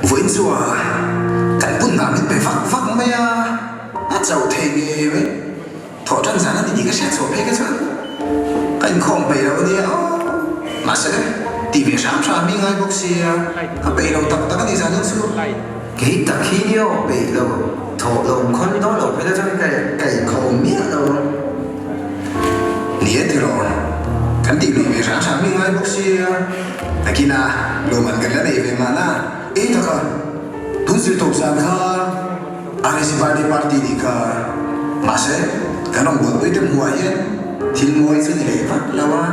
Vawiin chu a kan bun hnah min pe vak vak mai a, a chauh thei ngei mai. Thawh tan zan a ni tih ka hriat chhuah phei kha chuan ka inkhawm peih lo a nia aw. Mahse tih ve hram hram hi ngai bawk sia, ka peih lo tak tak a ni zan in chu. Kei tak hi nia aw peih lo, thawh lo khawn dawn lo phei la chuan ka ka inkhawm miah lo ang. Ni e tiraw, kan tih lui ve hram hram hi ngai bawk sia. Nakinah lawmman kan la nei ve mahna. Ei taka, tun zir tawp zan kha RSC Birthday Party nih kha. Mahse, kan rawn buaipui te hmuhah hian thil mawi chu ni leh vak lo a.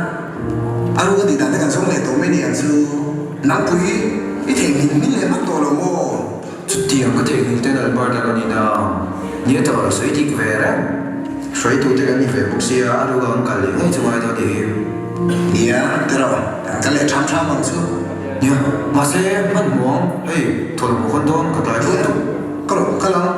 A ruka tih dan te kan zawng leh tawh mai ni ang chu. Nangpui, i theihnghilh min leh hmak tawh lo maw? Chutiang ka theihnghilh ten Albert a ka ni na. Nia tawh lo sawi dik ve reng. Hruaitute kan ni ve bawk sia, a ruka an kal leh ngei chu ngai dawn i. Nia, tiraw, kan kal leh ṭham ṭham ang chu. Nia, mahse hmanhmawh ang, hei thawlhmawh khawn dawn ka tlai dawn tuk. Ka rawn kal ang.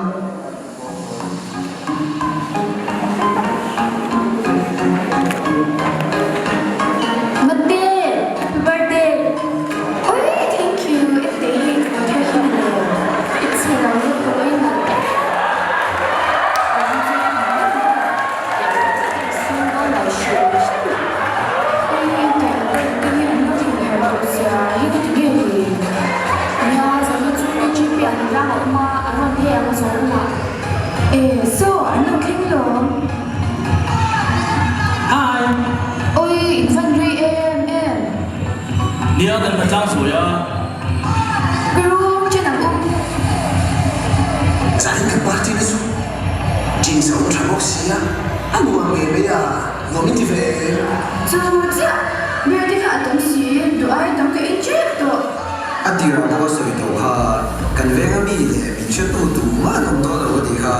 Mate, happy birthday! Oi, thank you, ente hi ka thar hi ni lo, i chhe lo lutuk a inah. Nia kan hna tlang sawi a. Zanin kan party na chu Jeans a awm tha bawk sia, a nuam ngei mai a, nuam in ti ve em? Chu chiah, beer te kha a tam si, duh ai tam ka en tep tawh. A tirah pawh a sawi tawh kha, kan venga mi leh min hretu tu mah an awm dawn lo a tih kha.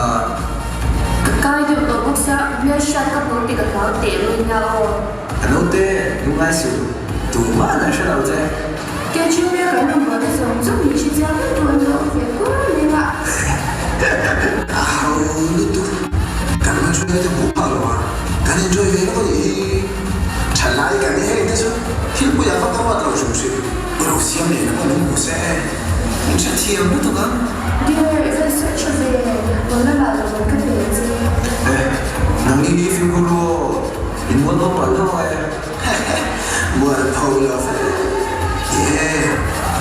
Ka kai deuh tawh bawk sia, hmel hriat ka hmu tih ka hlau teh mai nia aw. A naute, lungngai suh, tu mah an hre lo che. Kei chu hmel kan rawn buai te zawng zawng min hre chiang vek dawn lo ve kur mai a. A ho lutuk, kan hman hruai te hmuh phah lo a, kan enjoy ve lawk a nih hi. Thalai kan ni heng te chu thil puiah va ka ruat lo hrim hrim. U ro siam leh na pawh min hmu se min hre thiam lutuk ang. Dear, i van sawi tha ve, rawn lamah lo rawn ka pe che. Eh, nang hi fimkhur ru aw, in mual pho palh hlauh ang e. Mual pho lo ve. Ni e,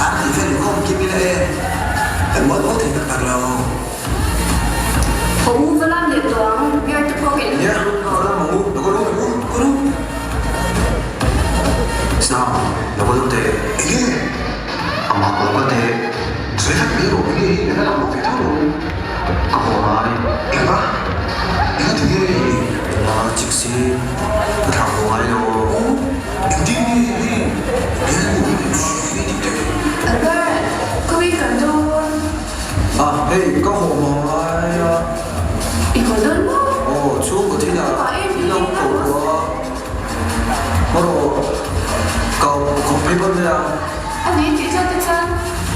an tih vel inkhawm kim ila e, kan mual pho thei tak tak lo. Ka u va lam leh tawh ang, beer te pawh ka in Nia, va lam ang u, lo kal u. U, kal u. Sam, lo kal u teh. Enge? Amah lo kal teh. Sawi vat mai rawh, enge hi ka la hmuh ve tho lo. Ka haw ngai. Enga? Enga ti nge? Ela chik si, ka thlah haw ngai lo. U, engtin nge hei bialnu i tih teh? Albert, khawi kan dawn? A, hei ka haw hma ngai a. I haw dawn maw? Aw, chhungkaw thil ah min lo ko tawh a. Hawrawh, ka khawm phei pawn mai a. A ni tih chuan te chuan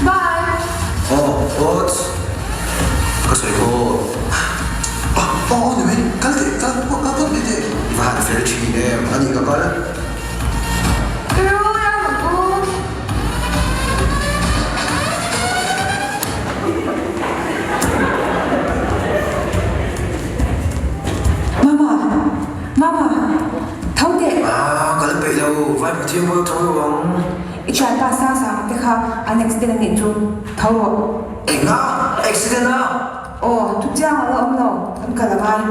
bye. Aw, awts. Ka sawi khaw. Aw, aw ni mai, kal teh, kal kal phawt mai teh. I va han fel thin em, a ni ka kal. Ru ram ang u. Mama, Mama, tho teh. Ah, ka la peih lo, vai Pathian pawh tho lo ang. I thianpa sang sang te kha an accident a nih chu, tho rawh. Enga? Accident a? Aw, thu chiang a la awm lo, kan kal a ngai.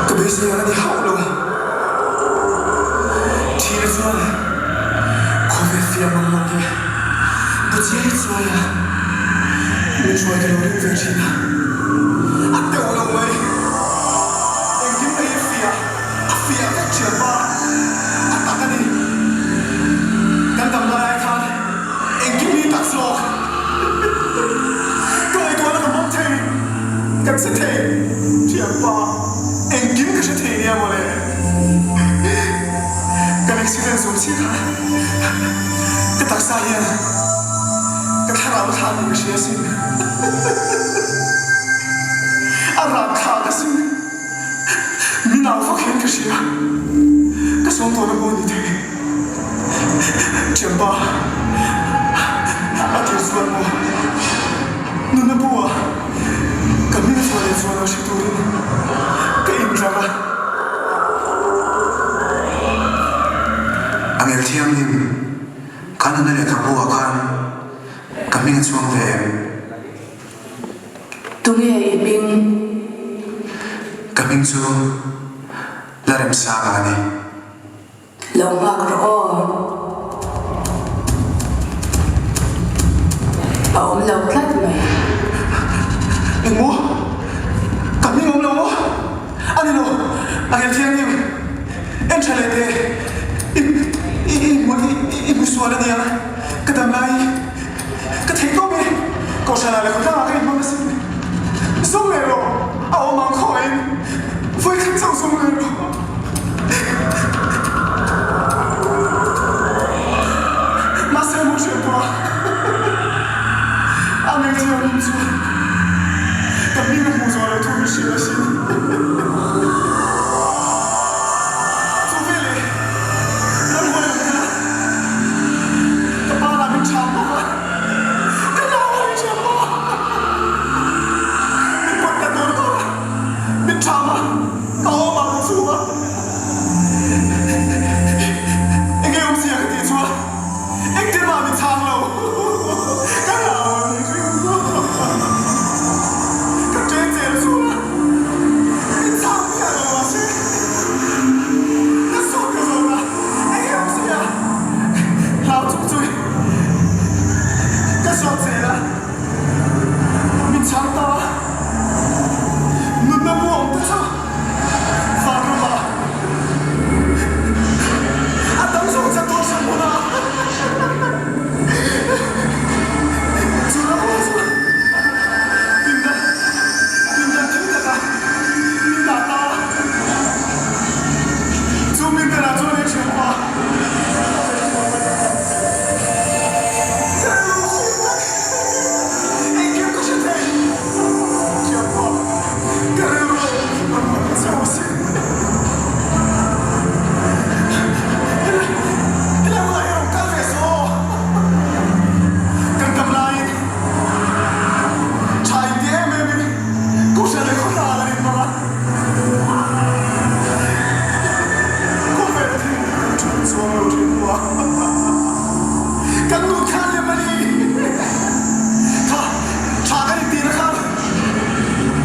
Ka beisei ang a ni hauh lo. Thihna chuan khawvel fiah mang lo leh bu chiai chuai a min hruai ka lo ring ve thin a, a teuh lo mai. Engkim mai hi fiah, a fiah vek thianpa a tak a ni. Kan dam lai ai khan engkim hi tak zawk. Ka ngaihtuahna ka hmang thei, ka che thei thianpa, engkim ka hre thei nia mawle. Kan accident zawh chiah kha ka taksa hian ka thlarau a thlah tih ka hria asin. A rak thlak asin. Min au vak hian ka hria. Ka sawm tawhna pawh a ni thei. Thianpa, a tir chuan maw nuna bu ah ka hming chhuah leh chuan lo hre turin ka intlar a. A ngel thianghlim, kha nuna lehkhabu ah khan ka hming a chhuang ve em? Tunge i hming? Ka hming chu Laremsanga a ni. Lo nghak rawh aw. A awm lo tlat mai. Engmaw? Ka hming awm lo maw? A ni lo, a ngel thianghlim. En tha leh teh. I i i hmu i hmu sual a nia. Ka dam lai ka theih tawp e. Kohhranah leh khawtlangah ka inhmang asin. Zawng leh rawh, a awm ang khawiin vawikhat chauh zawng leh rawh. Mahse maw hriat pawh a ngei thianghlim chu ka hming a hmuh zawh loh thu ka hria asin. Chu veleh ramhuai awm kha ka pa lah min chhang bawk a, ka nau a ni thiam bawk a, min pawt ta dawr dawr a, min chhang a, ka awm ang chu a. Enge awmzia ka tih chuan engtin mah min chhang lo, ka hlau a ni hrim ka ṭe chel chu a, min chhang miah lo mahse ka sawt ka zawt a, enge awmzia hlau chung chu ka zawt zel a, min chhang ta a, nunna muang te chu. Vanruma a tam zawk che tur hre hmun a chu ram ah chuan pindan pindan thil taka min dah ta a, chu pindan ah chuan ei thian pa ka rilru tak engkim ka hre thei thian pa. Ka rilru a hman chauh asin. Helai hunah hian rawn kal ve suh aw. Kan dam laiin tha inti em em in Kohhran leh khawhna kan inhmang a. Khawvel thil kan thu chuang lo thin hnu a kan nun khan lem a ni. Tha tha kan intihna khan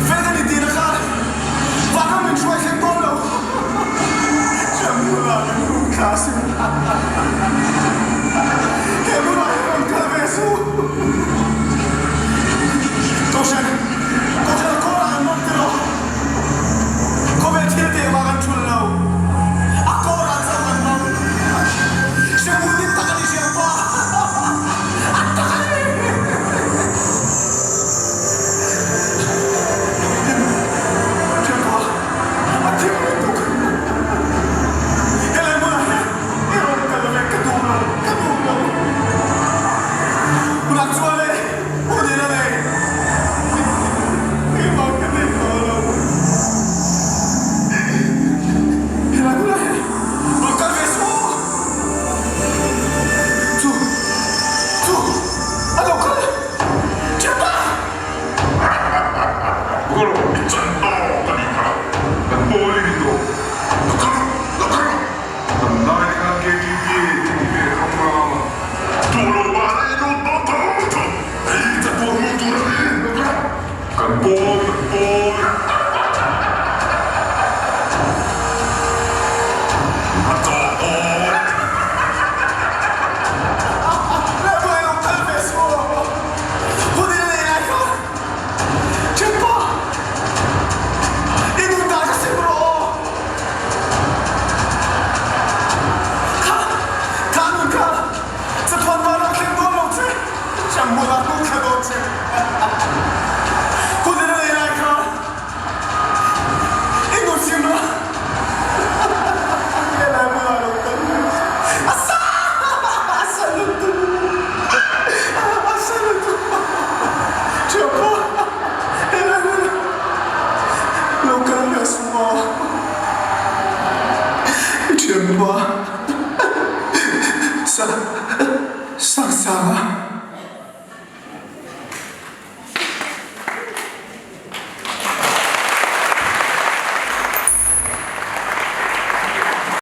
Fel ka ni tihna kha vanga min hruai thleng dawn lo. Hriamhmunah min lut thla asin. He hmunah hian rawn kal ve suh.